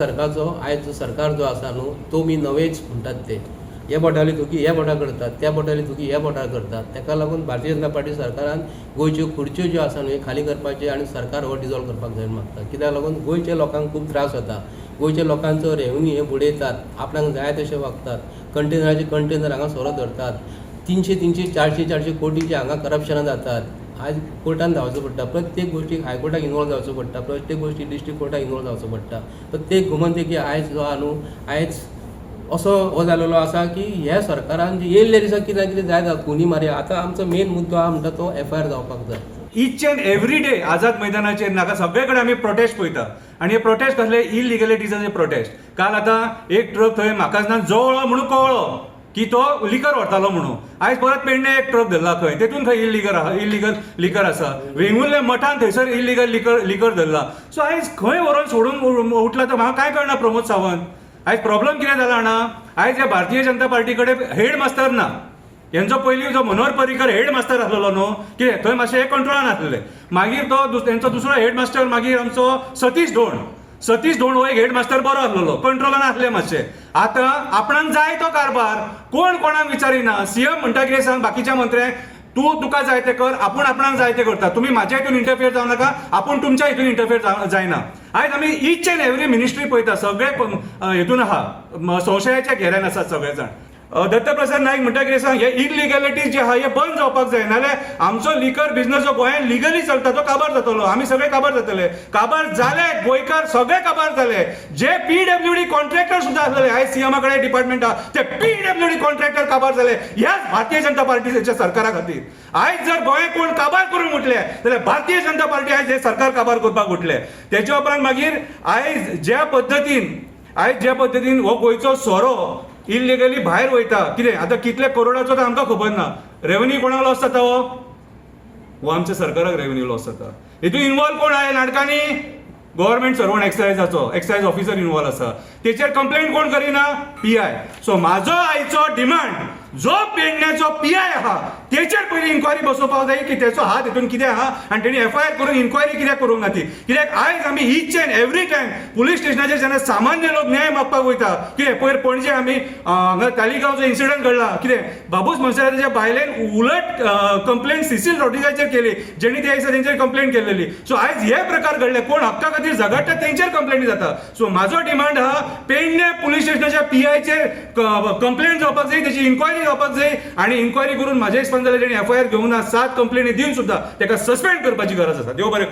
सरकारचो आयज जो सरकार जो आसा न्हू, तो मी नवेच म्हणटात ते हे बोटाली चुकी हे बोटार करतात, त्या बोटाली चुकी हे बोटार करतात. ताका लागून भारतीय जनता पार्टी सरकारान गोंयच्यो खुर्च्यो ज्यो आसा न्हू, खाली करपाचे आनी सरकार हो डिजॉल्व करपाक जाय मागता. कित्याक लागून गोंयच्या लोकांक खूब त्रास जाता. गोंयच्या लोकांचो रेवन्यू हे बुडयतात, आपणाक जाय तशे वागतात. कंटेनराचे कंटेनर हांगा सोरो धरतात. 300 300, 400 400 कोटीचे हांगा करप्शनां जातात. आयज कोर्टान धांवचो पडटा, प्रत्येक गोश्टीक हायकोर्टाक इनवॉल्व जावचो पडटा, प्रत्येक गोश्टीक डिस्ट्रिक्ट कोर्टाक इनवॉल्व जावचो पडटा. प्रत्येक गोमंतकी आयज जो आहा न्हू, आयज असो हो जालेलो आसा की ह्या सरकारान जे येयल्ले दिसा कितें ना कितें जायत आसा, खुनी मारया. आतां आमचो मेन मुद्दो आहा म्हणटा तो एफआयआर जावपाक जाय. इच अँड एवरी डे आझाद मैदानाचेर नाका सगळे कडेन आमी प्रोटेस्ट पळयता आनी हे प्रोटेस्ट कसले? इलिगलिटीजाचे प्रोटेस्ट. काल आतां एक ट्रक थंय म्हाकाच ना जवळो म्हणून कळ्ळो की तो लिकर व्हरतालो म्हणून. आयज परत पेडणे एक ट्रक धरला खंय, तेतून खंय इलिगल आहा, इलिगल लिकर आसा. वेंगुर्ले मठान थंयसर इलिगल लिकर धरला. सो आयज खंय व्हरोन सोडून उठला तर म्हाका कांय कळना. प्रमोद सावंत, आयज प्रॉब्लम कितें जाला जाणा? आयज ह्या भारतीय जनता पार्टी कडेन हेड मास्तर ना. हेंचो पयलीं जो मनोहर पर्रीकर हेड मास्तर आसलेलो न्हू, कितें थंय मातशें कंट्रोलान आसलेले. मागीर तो तेंचो दुसरो हेड मास्टर मागीर आमचो सतीश धोंड. सतीश धोंड हो एक हेड मास्टर बरो आसलेलो, कंट्रोलान आसले मातशे. आतां आपणाक जाय तो कारभार, कोण कोणाक विचारिना. सीएम म्हणटा कितें सांग बाकीच्या मंत्र्यांक, तूं तुका जाय तें कर, आपूण आपणाक जाय तें करता, तुमी म्हाज्या हितून इंटरफियर जावं नाका, आपूण तुमच्या हितून इंटरफियर जायना. आयज आमी इच अँड एवरी मिनिस्ट्री पळयता, सगळे हितून आहा, संशयाच्या घेऱ्यान आसात सगळे जाण. दत्तप्रसाद नायक म्हणटा कितें सांग, हे इलिगलिटीज जे आहा हे बंद जावपाक जाय, नाल्यार आमचो लिकर बिझनस जो गोंयांत लिगली चलता तो काबार जातलो. आमी सगळे काबार जातले. काबार जाले, गोंयकार सगळे काबार जाले. जे पीडब्ल्यूडी कॉन्ट्रॅक्टर सुद्दां आसलेले, आयज सीएमा कडेन डिपार्टमेंट आहा, ते पीडब्ल्यूडी कॉन्ट्रॅक्टर काबार जाले ह्याच भारतीय जनता पार्टीच्या सरकारा खातीर. आयज जर गोंय कोण काबार करूंक उठले जाल्यार भारतीय जनता पार्टी आयज हे सरकार काबार करपाक उठले. तेच्या उपरांत मागीर आयज ज्या पद्दतीन हो गोंयचो सोरो इलिगली भायर वयता, कितें आतां कितले करोडाचो तो आमकां खबर ना. रेवन्यू कोणाक लॉस जाता? हो हो आमच्या सरकाराक रेवन्यू लॉस जाता. हितून इनवॉल्व कोण आहे नाटकांनी? गव्हर्मेंट सर्वंट, एक्सायजाचो एक्सायज ऑफिसर इनवॉल्व आसा. तेचेर कंप्लेंट कोण करिना? पीआय. सो म्हाजो आयचो डिमांड, जो पेडण्याचो पीआय आहा तेचेर पयलीं इन्क्वायरी बसोवपाक जाय की तेचो हात हितून कितें आहा आनी तेणी एफआयआर करून इन्क्वायरी कित्याक करूंक ना ती. कित्याक आयज आमी each and every time police स्टेशनाचेर जेन्ना सामान्य लोक न्याय मागपाक वयता, कितें पयर पणजे आमी हांगा तालिगांवचो इन्सिडंट घडला, कितें बाबूस मोन्सेराताच्या बायलेन उलट कंप्लेंट सिसील रॉड्रिगाचेर केली, जेणी त्या दिसा तेंचेर कंप्लेंट केलेली. सो आयज हे प्रकार घडले, कोण हक्का खातीर झगडटा तेंचेर कंप्लेंटी जाता. सो म्हाजो डिमांड आहा, पेडणे पुलीस स्टेशनाच्या पीआयचेर कंप्लेंट जावपाक जाय, तेची इन्क्वायरी जावपाक जाय आनी इन्क्वायरी करून म्हाज्या हिसपान जाल्यार तेणी एफआयआर घेवंक ना, सात कंप्लेनी दिवन सुद्दां तेका सस्पेंड करपाची गरज आसा. देव बरें करूं.